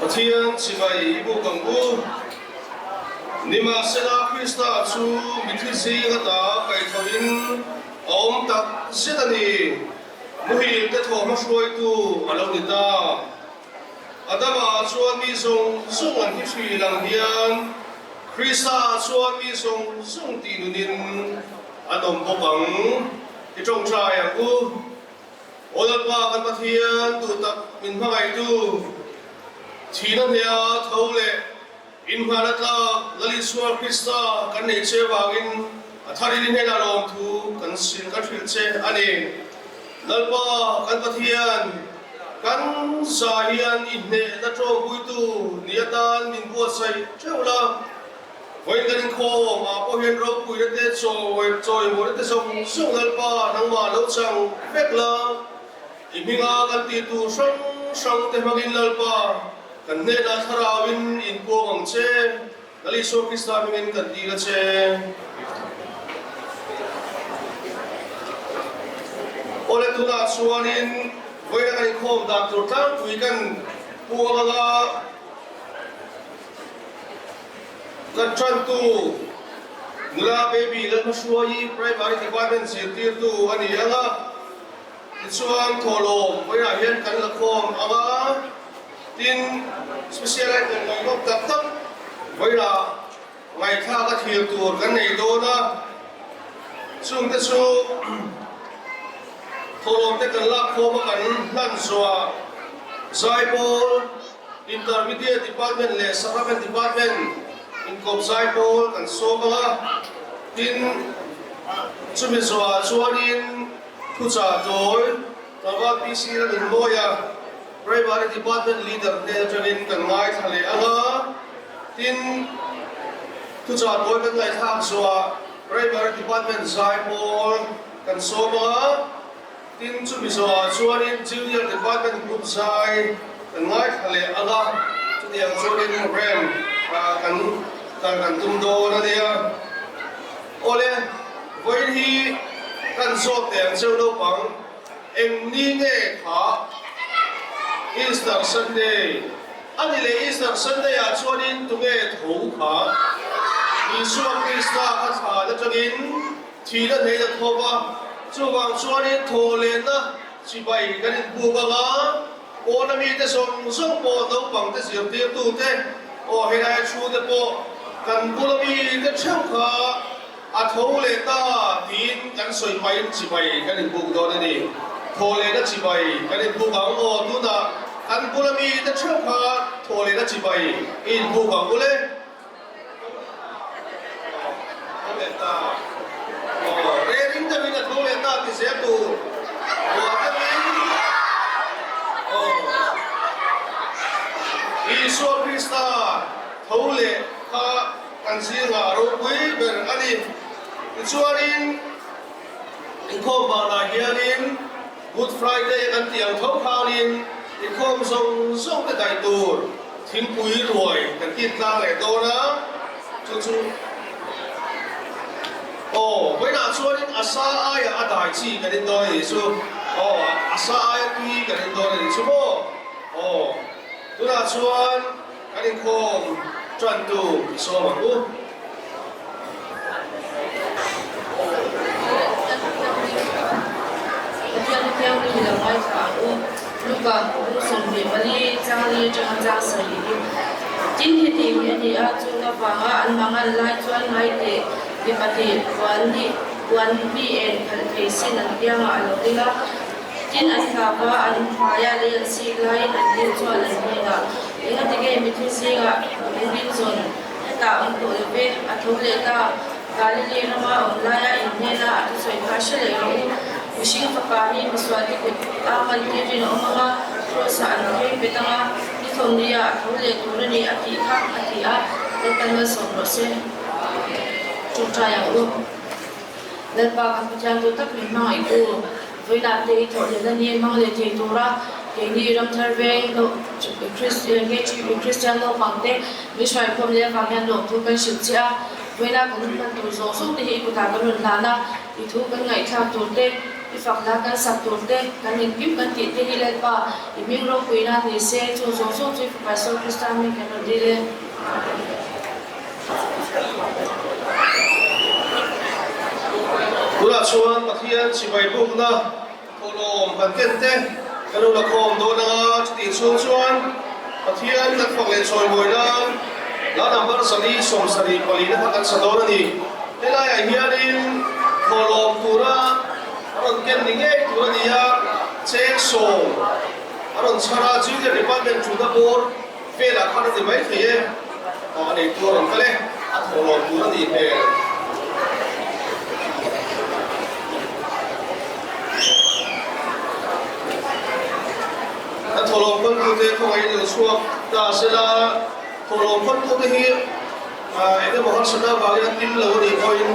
Pathian chibai i buk ang u. Nimahsela Krista chu mithi zing ata kaihthawhin a awm tak zet a ni. Muhil te thawhhma hruaitu a lo ni ta. Adama-ah chuan mi zawng zawng an hi hri lang hian Krista-ah chuan mi zawng zawng tih nunin an awm bawk ang. I tawngtai ang u. Aw Lalpa kan Pathian duh tak min hmangaihtu, thihna hneha tho leh Inngahna tlak Lal Isua Krista kan neih che vangin a tharin i hnenah lawmthu kan sil kan hrilh che a ni. Lalpa kan Pathian, kan za hian i hnehna tawngpuitu ni atan min buatsaih theuh la. Vawiin kan inkhawm ah pawh hian ropuina te chawi chawimawina te zawng zawng Lalpa nangmah lo chang vek la. I hminga kan tih tur hrang hrang te hmangin Lalpa Kan hnenah thlarauin inpuang ang che, Lal Isua Krista hmingin kan dil a che. Awle tunah chuanin vawiina kan inkhawm dan tur tlangpui kan puang anga kan tantu nula Baby Lalhmahruaii Primary Department zirtirtu a ni anga tichuan thawhlawm vawiinah hian kan la khawm anga. Tin, special item ngaihnawm tak tak vawilah ngaihthlak a thlir tur kan nei dawn a, chungte chu thawhlawm te kan lak khawm a kan hlan zuah Zaipawl, Intermediate Department leh Sacrament Department inkawp Zaipawl kan sawm ang a, tin chumi zuah chuanin thuchah tawi Tlangval PC ram inmawi a. Primary Department Leader hnen atangin kan ngaithla leh ang a, tin, thuchah tawi kan ngaihthlak zuah Primary Department zai pawl kan sawm ang a, tin, chumi zawhah chuanin Junior Department Group zai kan ngaithla leh ang a, chutiang chuanin program kan kal kan tum dawn a nia. Awle, vawiin hi kan zawt teh ang cheu naupang. Eng ni nge kha Easter Sunday a ni leh Easter Sunday ah chuanin tunge tho kha Isua Krista kha thlan atangin thihna hneih a thawp a, chuvang chuanin thawhlenna chibai kan inbuk anga pawna mite zawng zawng pawh naupangte zirtirtute aw helai a thu te pawh kan bula mite theuh kha A tho leh ta tiin kan sawi pahin chibai kan inbuk dawn a ni. Thaw lehna chibai kan inbuk ang aw, tunah kan bula mite theuh kha thaw lehna chibai i inbuk ang u le. Tho leh ta aw, rering deuhin a tho leh ta ti zel tur uar deuhin aw. Isua Krista tho leh kha. Kan zingah a ropui ber a ni. Tichuanin inkhawm vanah hianin Good Friday kan tih ang tho khanin inkhawm zawng zawng te daih tur thingpui ruai kan tit tlang leh dawn a, chu chu aw vawiinah chuanin a sa aia a dai chi kan in dawn a nih chu, aw a sa aia tui kan in dawn a nih chu maw, aw tunah chuan. Kan inkhawm tantu i sawm ang u. Pathian Thianghlim i lo ngaithla ang u. Luka bung 24 chang li atanga chang sarih hi. Tin heti hi a ni a, chung avanga an mangan lai chuan ngai teh mipa tih puan ni puan mi en phalh thei sin an piangah a lo ding a. Tin, an hlak a, an hmaia lei an sik laiin an dil chuan an hnenah, Engati nge mitthi zingah min zawn hetah awm tawh lo ve? A tho leh ta. Galili rama awm laia in hnena a thusawi kha hre leh rawh u. Mihring fapa hi misualte kut a man tirin a awm ang a, Kraws-ah an phei pet ang a, ni thawmnia a tho leh tur a ni a tih kha, a ti a, Lalpan malsawm rawh se. Ṭawngṭai ang u. Lalpa kan Pathian tu tak min hmangaihtu vawilah te i thawh leh na ni hmang leh thei tura keini ramthar veng Kristian naupang te min hruaikhawm leh avang hian lawmthu kan hrilh che a, vawilah kan hman tur zawng zawng te hi i kutah kan rawn hlan a, i thu kan ngaihthlak tur te. I fak hla kan sak tur te, kan engkim kan tih te hi Lalpa i hming ropui nan ni se, chu zawng zawng chu i Fapa Isua Krista hming kan rawn dil e. Tunah chuan Pathian chibai bukna thawhlawm kan ken te kan lo la khawm dawn anga chutih chhung chuan Pathian kan fak leh chawimawi nan la number 474 na kha kan sa dawn a ni. Helaiah hianin thawhlawm tura a rawn ken ni ngei tur a ni a, cheng sawm a rawn chhar a, Junior Department thutna bawr velah khan a ni mai thei e, a nei tur a rawn kal e, a thawhlawm tur a nih hmel. A thawhlawm khawntute khawngaih in lo chhuak ta sela, thawhlawm khawntute hi eng emaw harsatna avangin a kim lo a nih pawhin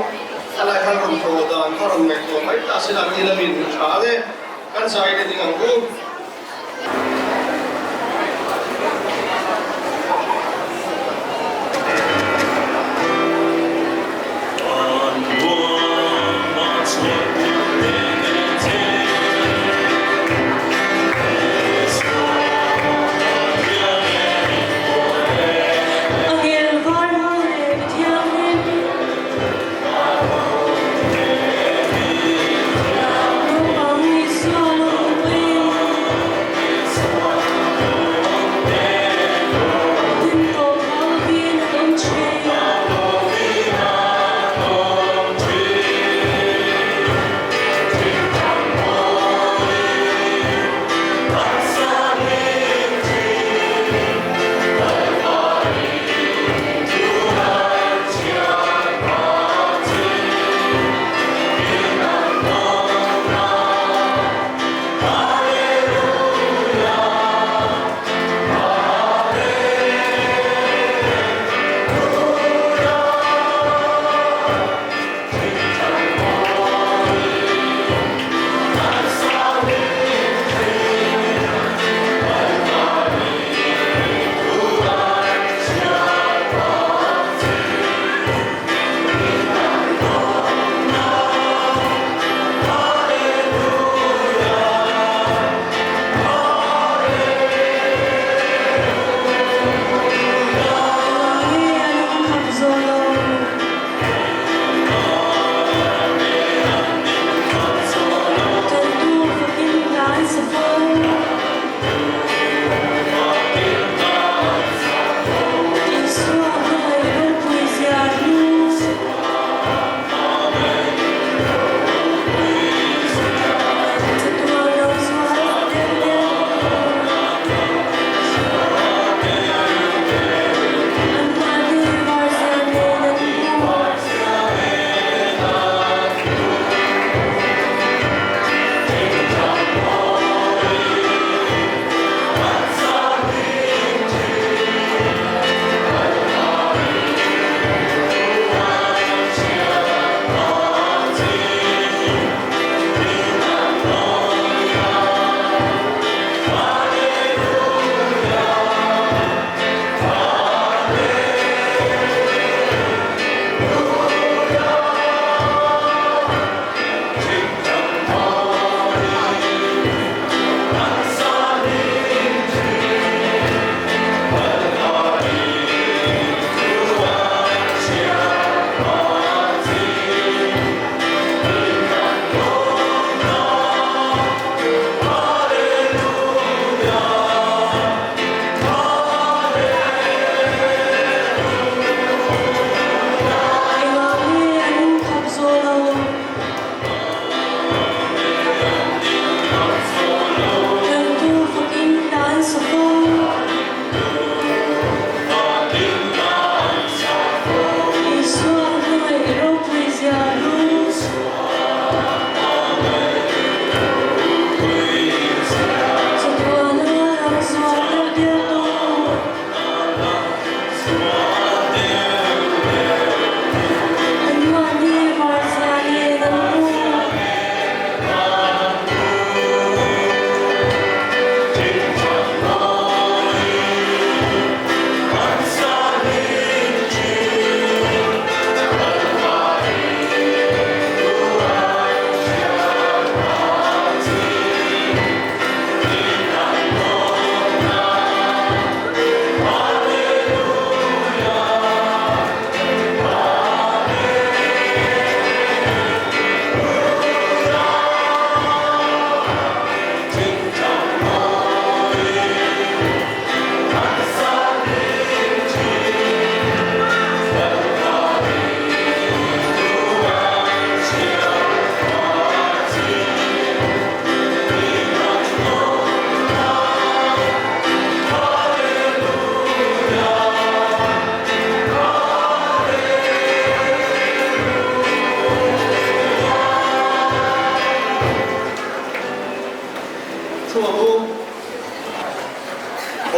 a lai khan rawn thaw dan kha rawn ngaihtuah mai ta sela an ni lamin tha ang e, kan zai leh ding ang u.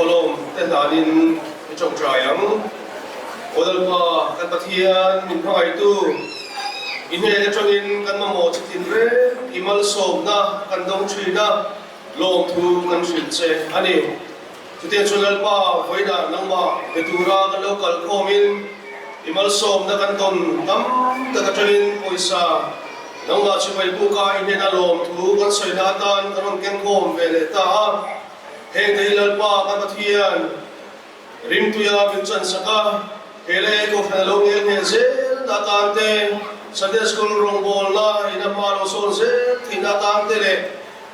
Thawhlawm te hnanin i tawngtai ang. Aw Lalpa, kan Pathian min hmangaihtu, i hnen atangin kan mamawh chi tin reng i malsawmna kan dawng thin a, lawmthu kan hrilh che a ni. Chutiang chu Lalpa, vawiinah nangmah be tura kan lo kal khawmin i malsawmna kan tawn tam tak atangin pawisa nangmah chibai buka i hnena lawmthu kan sawina atan kan rawn keng khawm ve leh ta a. Heng te hi Lalpa kan Pathian rimtuia min chansak a, he lei kohhran a lo ngel ngheh zel na atan te, Sunday School rawngbawlna in a hma lo sawn zel theihna atan te leh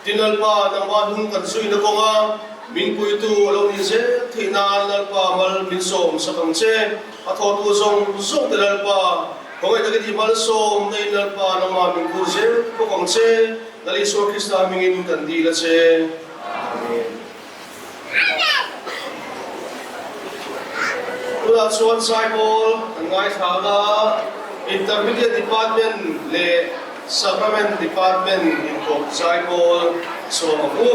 Tin Lalpa nangmah hnung kan zuina kawnga min puitu a lo nih zel theih nan Lalpa mal min sawm sak ang che. A thawhtu zawng zawng te Lalpa, khawngaih takin i malsawm na in Lalpa nangmah min phur zel bawk ang che. Lal Isua Krista hmingin kan dil a che. Amen. Tunah chuan Zaipawl kan ngaithla ang a, Intermediate Department leh Sacrament Department inkawp Zaipawl sawm ang u.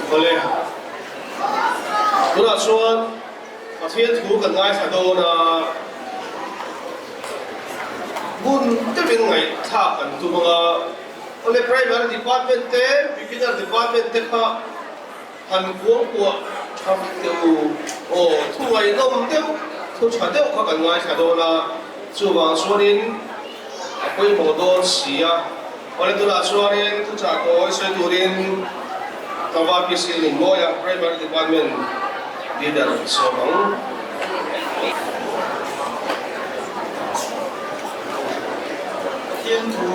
Awle, tunah chuan Pathian thu kan ngaithla dawn a, hmun deuhin ngaihthlak kan tum ang a, awle Primary Department te, Beginner Department te kha han kuangkuah tha vek teh u, aw thu ngaihnawm deuh, thu tha deuh kha kan ngaithla dawn a, chuvang chuanin a pawimawh dawn si a. Awle tunah chuanin thuchah tawi sawi turin Tlangval PC Nunmawia, Primary Department Leader sawm ang. Pathian thu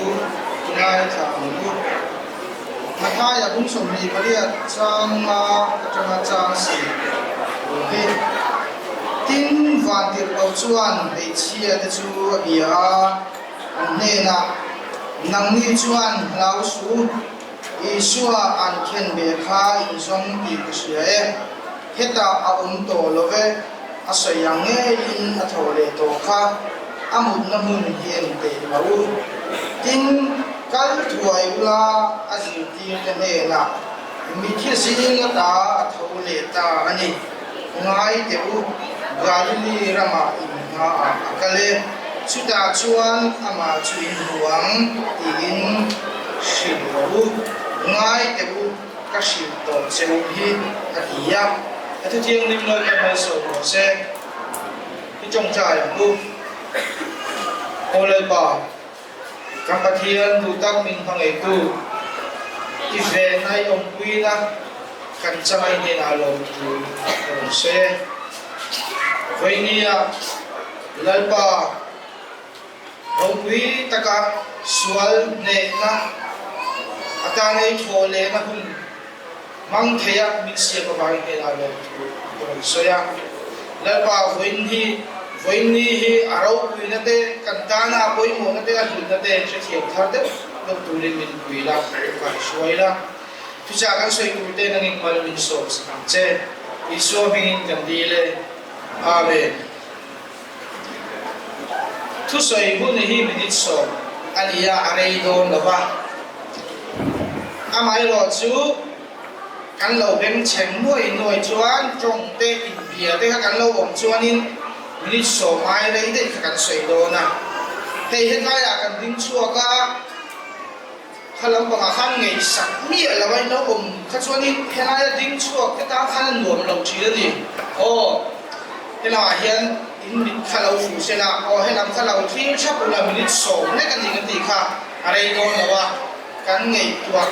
i ngaithla ang u. Mathaia bung 28 chang nga atanga chang si bung hi. Tin, Vantirhlo chuan hmeichhia te chu a bia a, an hnenah, Nangni chuan hlau suh u, Isua an khen ve kha in zawng tih ka hria e. Hetah a awm tawh lo ve, a sawi ang ngeiin a thaw leh tawh kha, a mutna hmun hi en teh lo u. Tin, kal thuai ula a zirtirte hnenah mithi zing ata a tho leh ta a ni. Ngai teh u, Galili ramah in hmaah a kal e, chutah chuan amah chu in hmu ang tiin hrilh rawh u. Ngai teh u, ka hrilh tawh che u hi, a ti a. A thuthianghlim Lalpa malsawm rawh se. I tawngtai ang u. Aw Lalpa, kan Pathian duh tak min hmangaitu, i venna i awmpuina kan changai hnenah lawm thu ka rawn sawi e. Vawinia Lalpa ropui taka sual hnehna atana i thawh lehna hun hmang theia min siam avangin hnenah lawm thu ka rawn sawi a. Lalpa vawiin hi vawiin ni hi a ropuina te, kan tana a pawimawhna te, a hlutna te hrethiam thar deuh deuh turin min pui la, ka hruai la. Thuchah kan sawi tur te nangin mal min sawm sak ang che. Isua hmingin kan dil e. Amen. Thusawi hun hi minute sawm a ni a, a rei dawn lo va. Amaherawh chu kan lo bengchheng nuai nuai chuan tawng te, inbia te kha kan lo awm chuanin minute sawm ai rei daih kha kan sawi dawn a. Hei hetlaiah kan ding chhuak a. Kha lampangah khan ngaihsak miah lo a in lo awm kha chuanin helaia ding chhuak te tan khan a nuam lo thin a ni. Aw, helangah hian in mit kha lo fu se la, aw helam kha lo thlir thap ula minute 10 lek a ni kan tih kha a rei dawn lo a, kan ngaihtuah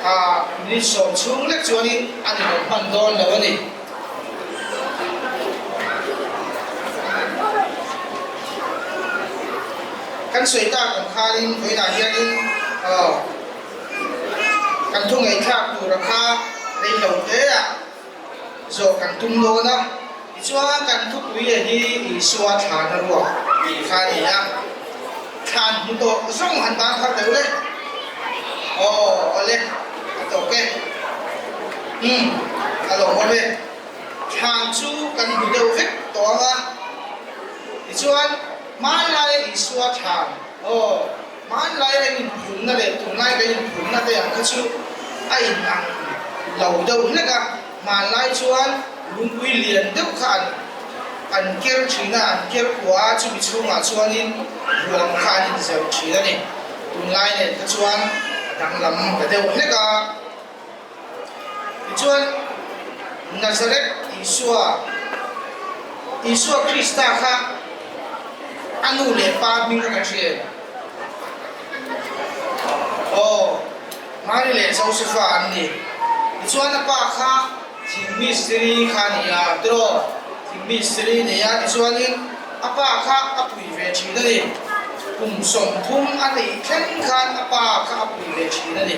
a minute 10 chhung lek chuanin a ni lo hman dawn lo a ni. Kan sawi tak ang khanin vawiinah hianin kan thu ngaihthlak tura kha rei lo teah zawh kan tum dawn a, tichuan kan thupui leh hi Isua thlana ruak tih kha a ni a, thlan hmu tawh zawng han tan thar deuh le. Aw awle a tawk e. Umm a lawmawm e. Thlan chu kan hmu deuh vek tawh ang a, tichuan hmanlaia Isua thlan, aw hmanlaia kan inphumna leh tunlai kan inphumna te ang kha chu a inang lo deuh hlek a, hmanlai chuan lungpui lian deuh kha an an ker thin a, an ker kua a, chumi chhungah chuanin ruang kha an inzeuh thin a ni. Tunlai nen kha chuan a danglam ta deuh hlek a. Tichuan, Nazareth Isua, Isua Krista kha a nu leh pa hming a ka hriat. Aw, Mary leh Josefa an ni. Tichuan a pa kha thing mistiri kha a ni a, tiraw? Thing mistiri nei a, tichuanin a pa kha a pui ve thin a ni. Kum 30 a neih thleng khan a pa kha a pui ve thin a ni.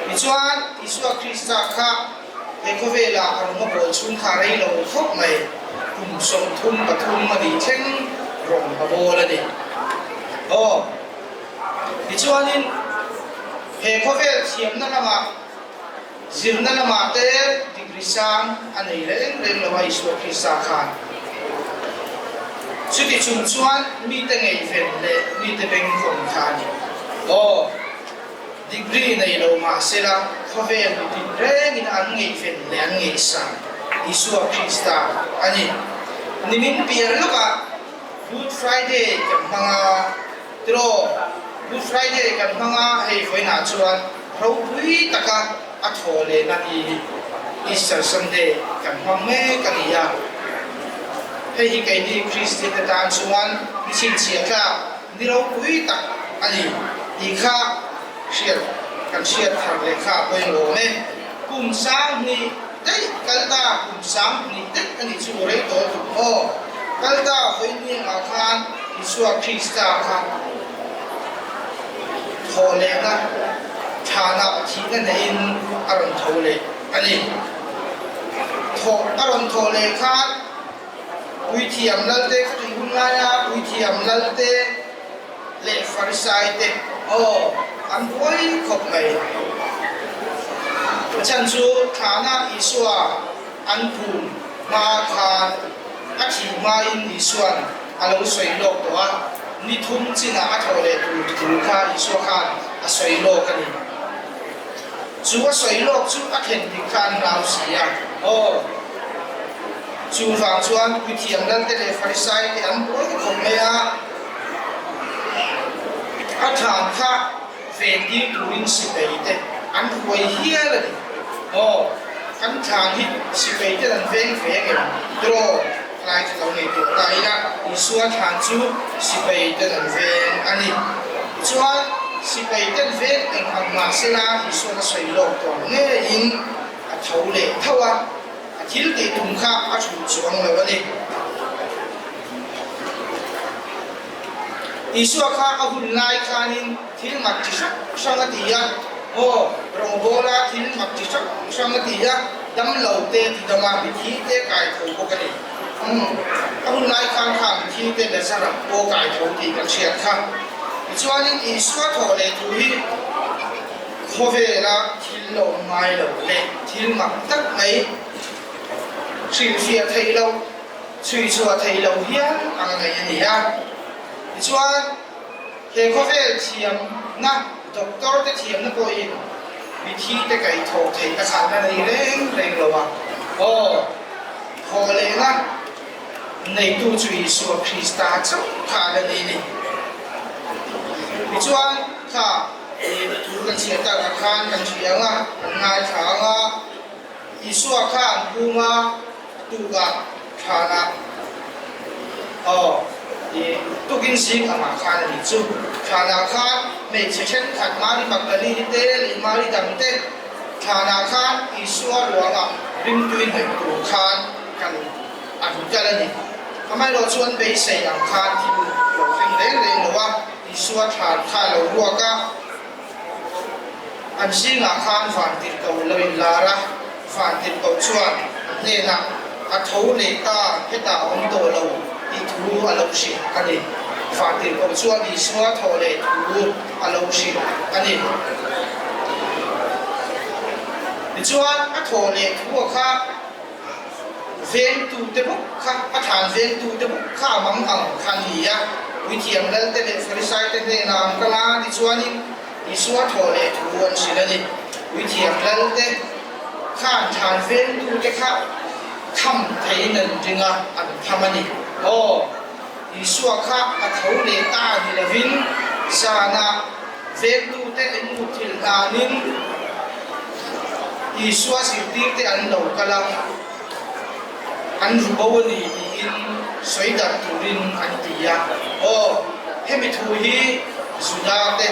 Tichuan, Isua Krista kha he khawvelah a rawng a bawl chhung kha rei lo khawp mai, kum 33 a nih thleng rawng a bawl a ni. Aw, tichuanin he khawvel thiamna lamah, zirna lamah te degree sang a nei reng reng lo a Isua Krista khan. Chuti chung chuan mite ngaihven leh mite bengkawm kha a ni. Aw. Degree nei lo mah sela, khawvel mi tinrengin an ngaihven leh an ngaihsan Isua Krista a ni. Nimin pian lawkah Good Friday kan hmang a, tiraw? Good Friday kan hmang a, hei vawiinah chuan ropui taka a thaw lehna ni Easter Sunday kan hmang mek a ni a. Hei hi keini Kristian te tan chuan ni chhinchhiah tlak ni ropui tak a ni tih kha. Hriat kan hriat thar leh kha a pawimawh awm e. Kum 2000 daih kal ta, kum 2000 daih a nih chu rei tawh tuk maw? Kal ta vawiin ah khan Isua Krista kha thawh lehna thanah thihna neiin a rawn tho leh a ni. Thawh a rawn thawh leh khan Puithiam Lalte kha tih hun laia Puithiam Lalte leh Farisai te aw an buai khawp mai. A chhan chu thlahna Isua an phum hma khan a thih hmain Isua'n a lo sawi lawk tawh a, ni thum chinah a thawh leh tur thu kha Isua khan a sawi lawk a ni. Chu a sawi lawk chu a thlen dik kha an hlau si a, aw. Chuvang chuan Puithiam Lalte leh Farisai te an buai khawp mai a, a thlan kha ventir turin sipai te an huai hial a ni. Aw, kan thlan hi sipai ten an veng ve ang em? Tiraw, tlai kha lo nei tawh ta ila, Isua thlan chu sipai ten an veng a ni. Tichuan, sipai ten veng eng ang mah sela Isuan a sawi lawk tawh ngeiin a tho leh tho a. A thil tih tum kha a chhun chuang lo a ni. Isua kha a hun lai khanin thil mak chi hrang hrang a ti a, aw, rawngbawla thil mak chi hrang hrang a ti a, damlo te ti dam a, mithi te kai tho bawk a ni. Umm, a hun lai khan kha mithi te Lazara pawh kai tho tih kan hriat kha. Tichuanin Isua thawh leh thu hi Khawvela thil la awm ngai lo leh thil mak tak mai hrilhfiah theih loh, chhui chhuah theih loh hian ang a ngaih a ni a. Tichuan, he khawvel thiamna, doctor te thiamna pawhin mithi te kaihthawh theih a khalhna nei reng reng lo a. Aw, thawh lehna neitu chu Isua Krista chauh kha a la ni a ni. Tichuan, kha. He thu kan chhiar takah khan kan hria ang a, kan ngaithla ang a. Isua kha an pum a, a tukah thlanah, aw, i tukin zing angah khan a nih chu. Thlanah khan hmeichhe thenkhat Mari Magdalini te leh Mari dang te thlanah khan Isua ruangah rimtui hnaih tur khan kan an kal a ni. Amaherawh chu an beisei ang khan thil lo thleng reng reng lo a. Isua thlan kha a lo ruak a, an zingah khan vantirhkoh lo inlar a, vantirhkoh chuan a hnenah, A tho leh ta, hetah a awm tawh lo tih thu a lo hrilh a ni. Vantirhkoh chuan Isua thawh leh thu a lo hrilh a ni. Tichuan, a thawh leh thu a kha. Vengtute bawk kha, a thlan vengtute bawk kha a mang ang kha an ni a. Puithiam Lalte leh Farisaite hnenah an kal a, tichuanin Isua thawh leh thu an hrilh a ni. Puithiam Lalte khan thlan vengtute kha tham theiin an ring a, an tham a ni. Aw, Isua kha a tho leh ta ni lovin zanah vengtute an mutthilh hlanin Isua zirtirte an lo kal a, an ru bo a ni tiin sawi darh turin an ti a. Aw, hemi thu hi Judate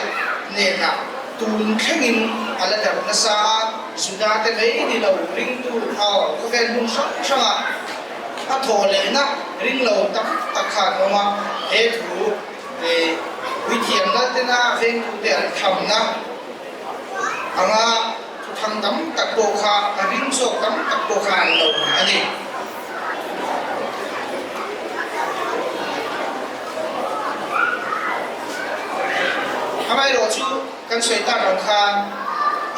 hnenah tun thlengin a la darh nasa a, Judate mai ni lo ringtu aw khawvel hmun hrang hrangah a thawh lehna ring lo tak tak kha an awm a, he thu Puithiam Laltena vengtute an thamna anga thuthang tam tak pawh kha a ring zawk tam tak pawh kha an lo a ni. Amaherawhchu kan sawi tak ang khan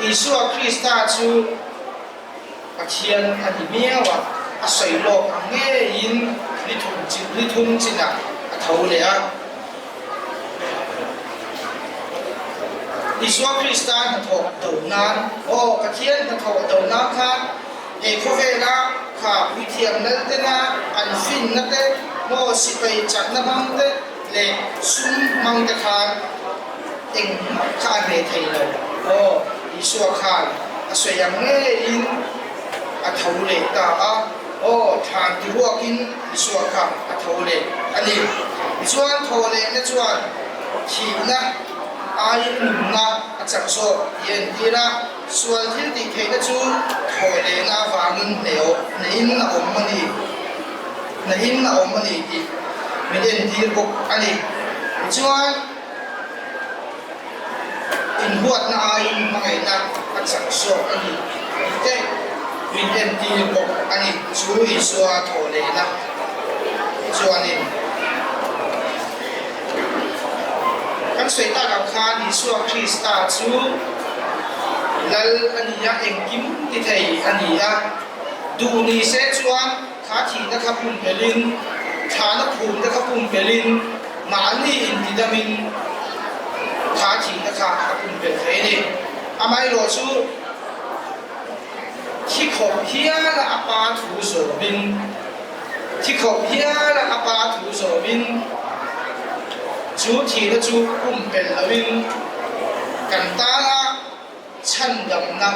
Isua Krista chu Pathian a ni miau a, a sawi lawk ang ngeiin ni thum chinah a tho leh a. Isua Krista hnathawh do nan, aw, Pathian hnathawh do nan khan he khawvela kha puithiam laltena an finna te, maw sipai chakna hmang te leh sum hmang te khan engmah kha a hneh thei lo. Aw, Isua khan a sawi ang ngeiin a tho leh ta a. Aw, thlan ti ruakin Isua kha a tho leh a ni. Tichuan, thaw lehna chuan thihna aiin nunna a. chak zawk tih a entir a, sual thil tih theihna chu thawhlehna avangin hnehin a awm a ni, hnehin a awm a ni tih min entir bawk a ni. Tichuan, inhuatna aiin hmangaihna a chak zawk a ni tih te min entir bawk a ni. Chu Isua thawhlehna chuanin. Kan sawi tak ang khan Isua Krista chu Lal a ni a, engkim ti thei a ni a. Duh ni se chuan kha thihna kha pumpelhin, thlahna phumte kha pumpelhin, mahni intidamin kha thihna kha a pumpelh thei a ni. Amaherawh chu thi khawp hiala a pa thu zawmin, Thi khawp hial a pa thu zawmin chu thihna chu pumpelh loin kan tana chhandamna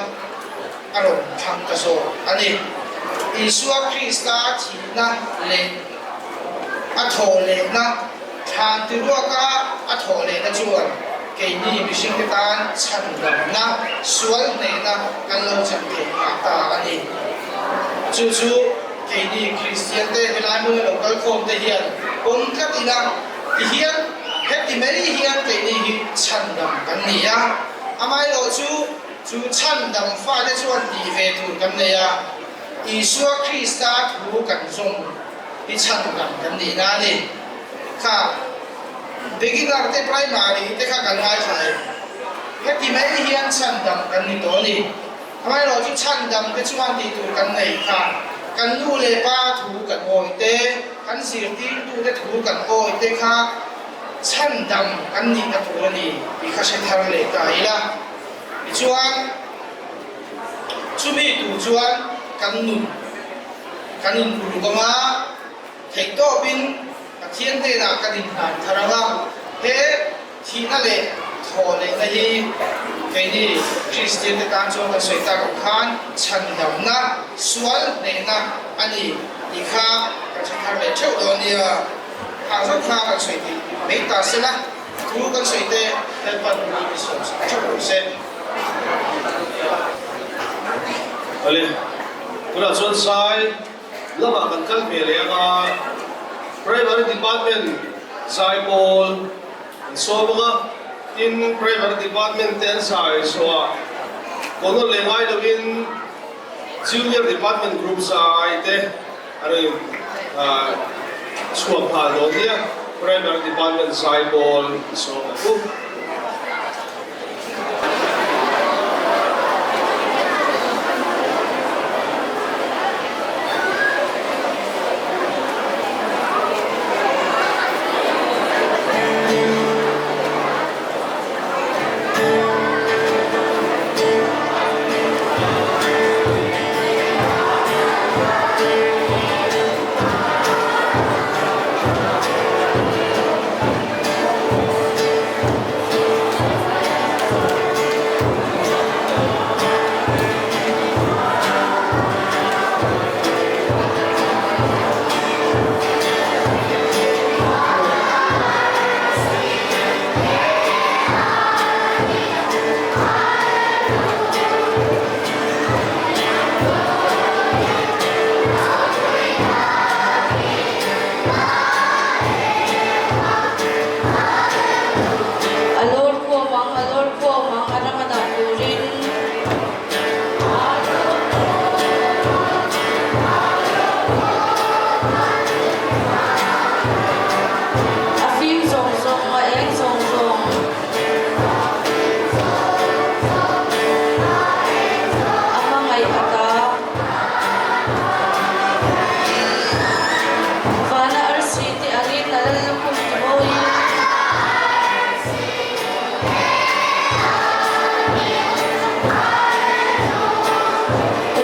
a rawn thlang ta zawk a ni. Isua Krista thihna leh a thawhlehna thlan tiruaka a thawhlehna chuan keini mihringte tan chhandamna sual hnehna kan lo chan theih phah ta a ni. Chu chu Keini Kristian te helai hmuna lo kal khawm te hian awm tlat ila ti hian heti mai hian keini hi chhandam kan ni a, amaherawh chu chu chhandam fate chuan tih ve tur kan nei a, Isua Krista thu kan zawm hi chhandam kan nihna a ni. Kha beginner te primary te kha kan ngaithla em? Heti mai hian chhandam kan ni tawh a ni. Amaherawh chu chhandam te chuan tih tur kan nei kha, kan nu leh pa thu kan awi te, kan zirtirtu te thu kan awi te kha chhandam kan nihna tur a ni tih kha hre thar leh ta ila. Tichuan, chumi tur chuan kan nun kan inuluk ang a, theihtawpin Pathian hnenah kan inhlan thar ang a, he Thihna leh thaw lehna hi keini Kristiante tan chuan kan sawi tak ang khan chhandamna, sual hnehna a ni tih kha kan hre thar leh theuh dawn nia. Hah zawk kha kan sawi tih mai ta se la, thu kan sawi te Lalpan mi mi sawm sak theuh rawh se. Awle, tunah chuan zai lamah kan kal ve leh ang a, Primary Department zai pawl, An sawm ang a, tin Primary Department te an zai zawhah kawnawn leh ngai lovin Junior Department Group zai te an rawn chhuak nghal dawn nia, Primary Department zai pawl an sawm ang u. A lawr khawm ang, a lawr khawm ang, a ram a dah turin. A fim zawng zawng, a eng zawng zawng. A hmangaih a ta. Vana arsi te angin a lal lukhum ti mawiin.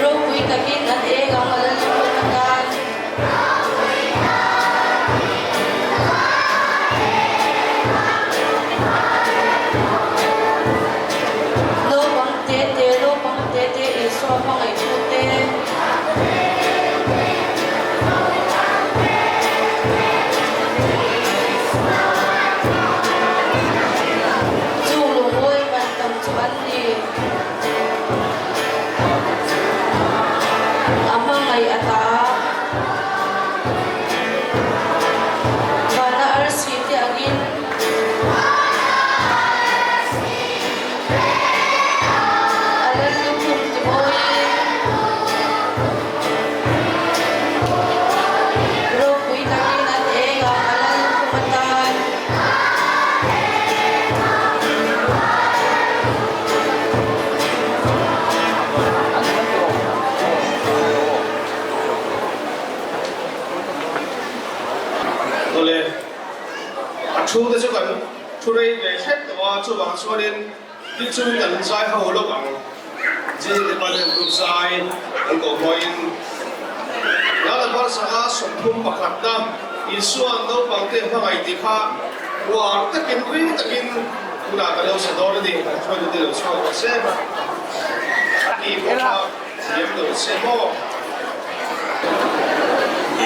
Ropui takin an eng ang a lal lukhum atan. Naupang te te, naupang te te Isua hmangaihtu te. Chung lungawi man tam chu an Thu te chu kan thu rei ve hrep tawh a, chuvang chuanin tin chu kan zai ho lawk ang. Zing Department Group zai an koh hmawin Lala Barsanga 31 na Isua'n naupangte hmangaih tih kha uar takin ring takin tunah kan lo sa dawn a ni, kan hruaitute lo chhuak rawh se. A tih pawh kha thiam lo se maw?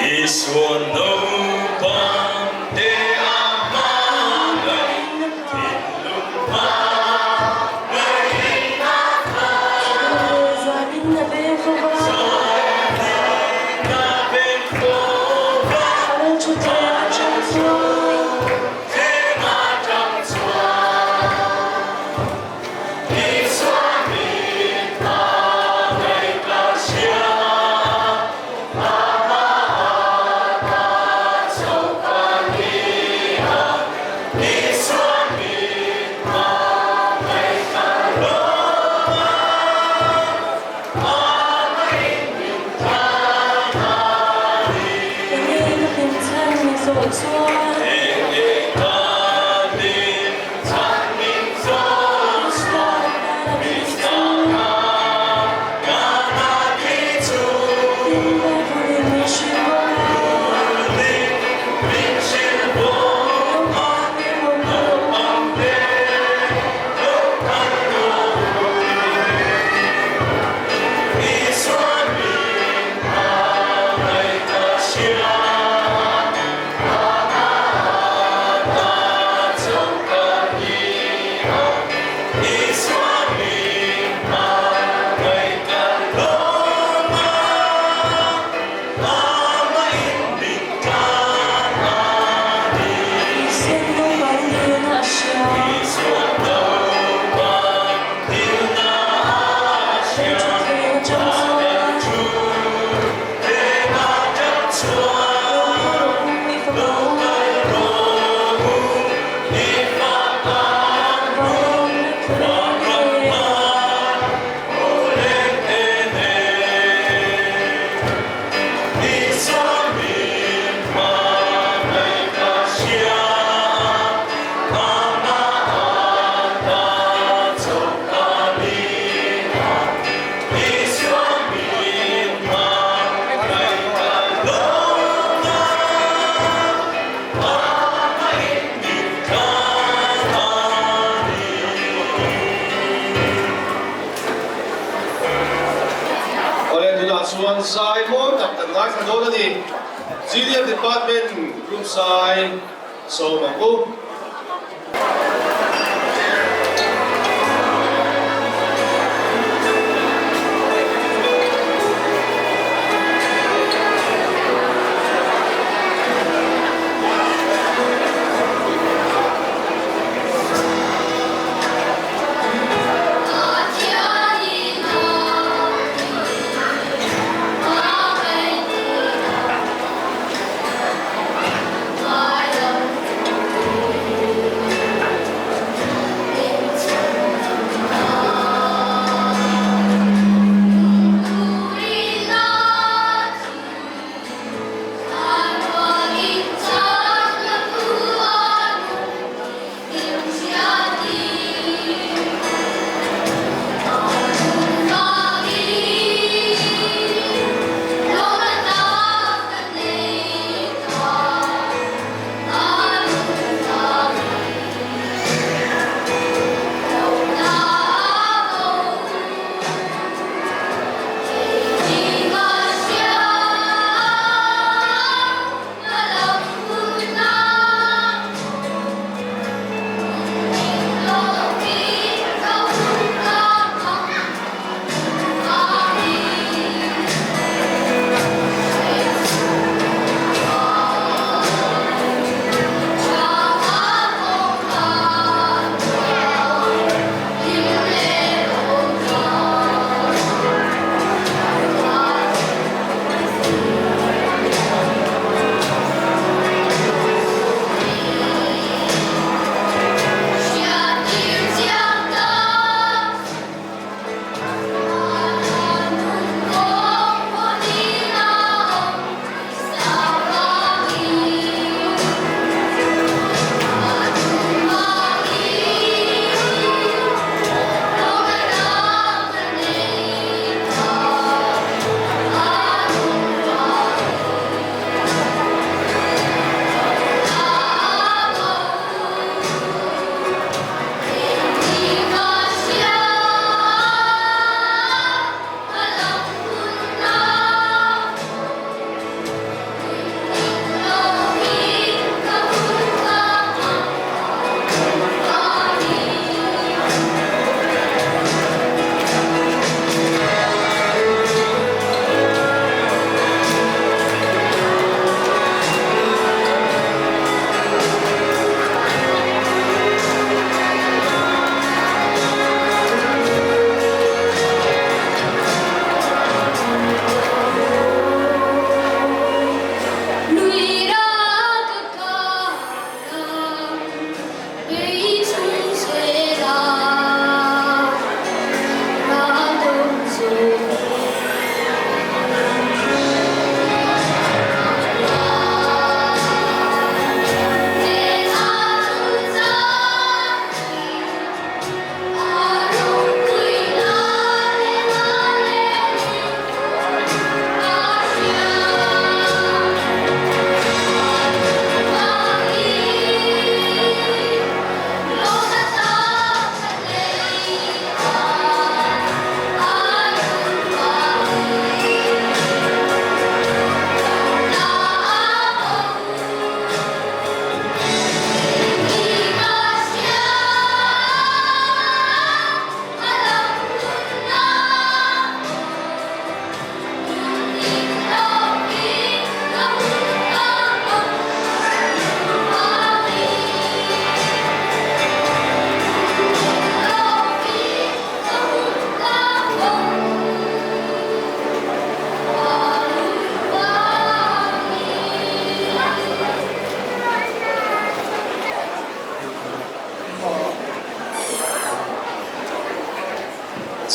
Isua'n naupangte a hmangaih thinlung hmangaih a thaw. Zanin a beng fo va. Zanin a beng fo va. A lo thu thleng atang chuan. Thleng atang chuan. Isua min hmangaih ka hria. Enge ka hlim chhan min zawh chuan. Awle tunah chuan zai mawi tak kan ngaithla dawn a ni. Junior Department Group zai sawm ang u.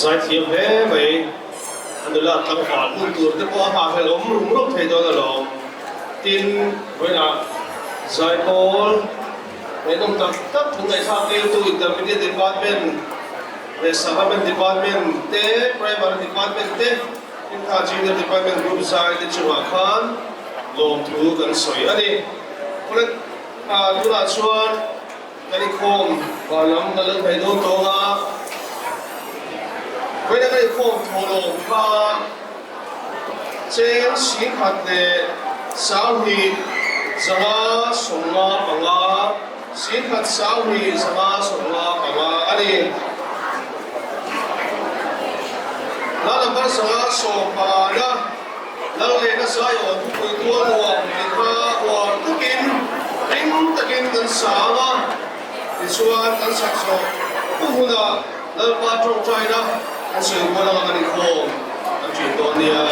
Zaithiam hle mai. A nula tlangval hun tur te pawh a nghahhlelh awm rum rum thei dawn alawm. Tin, vawiinah Zaipawl ngaihnawm tak tak thun ngaihthlak tirtu Intermediate Department leh Sacrament Department te, Primary Department te, tin kha Junior Department Group zai te chungah khan lawmthu kan sawi a ni. Kawlek tunah chuan Kan inkhawm van lam kan lo hnaih dawn tawng a, vawiina kan inkhawm thawhlawm kha cheng 10,000 leh 2,595, 10,000 2,595 a ni. Hla number 515 na Lalrena Zion thupui tual nuam ti kha uar takin hlim takin kan sang a, tichuan kan sak zawh pu hunah Lalpa tawngtaina kan sawi kual anga kan inkhawm kan ṭin dawn nia.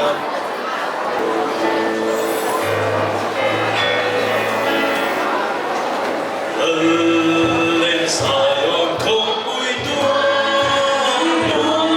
Lalrena Zion thupui tual nuam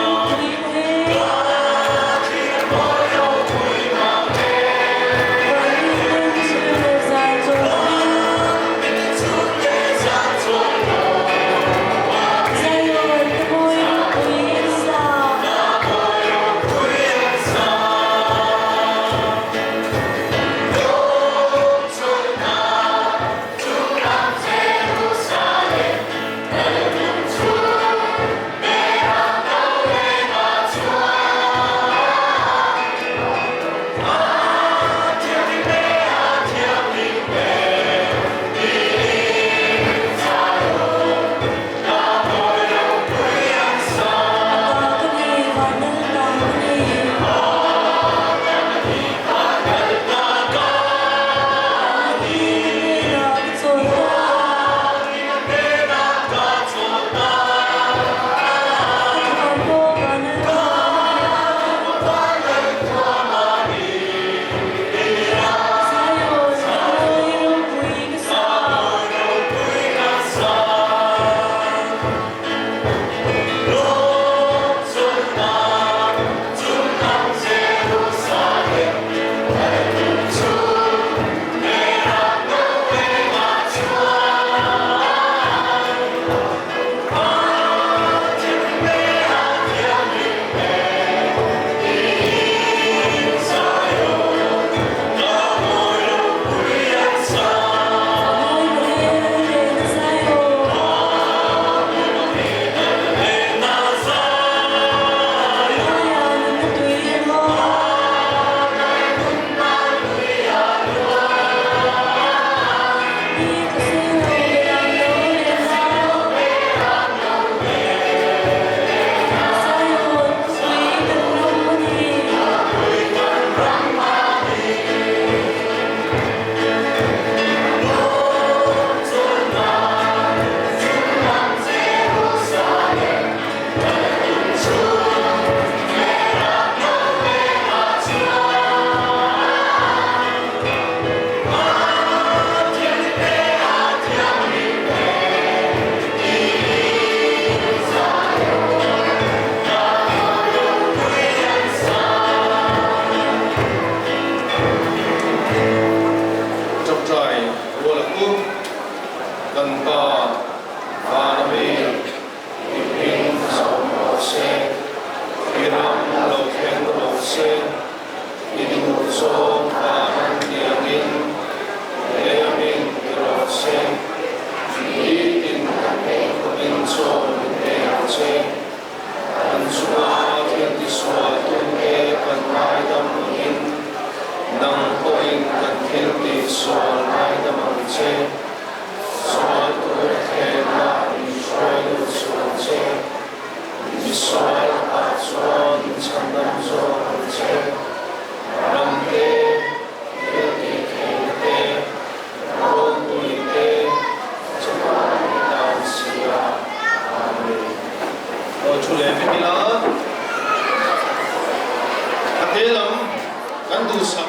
Ṭawngṭai rual ang u, kan Pa van a mi i hming zawm rawh se, i ram lo thleng rawh se, i duh zawng van an tiangin lei a min ti rawh se, nitin kan eikhawmin chaw min pe ang che. Kan chunga thil tisual tute kan ngaidam angin, nang pawhin kan thil tihsual ngaidam ang che. Sual tur thlenna min hruai lut suh ang che. Misual ah chuan min chhandam zawk ang che. Ramte, thil tihtheihna te, ropui te, chutah i tan si a. Amen. Aw thu leh vek ila, a te lam kan duhsak.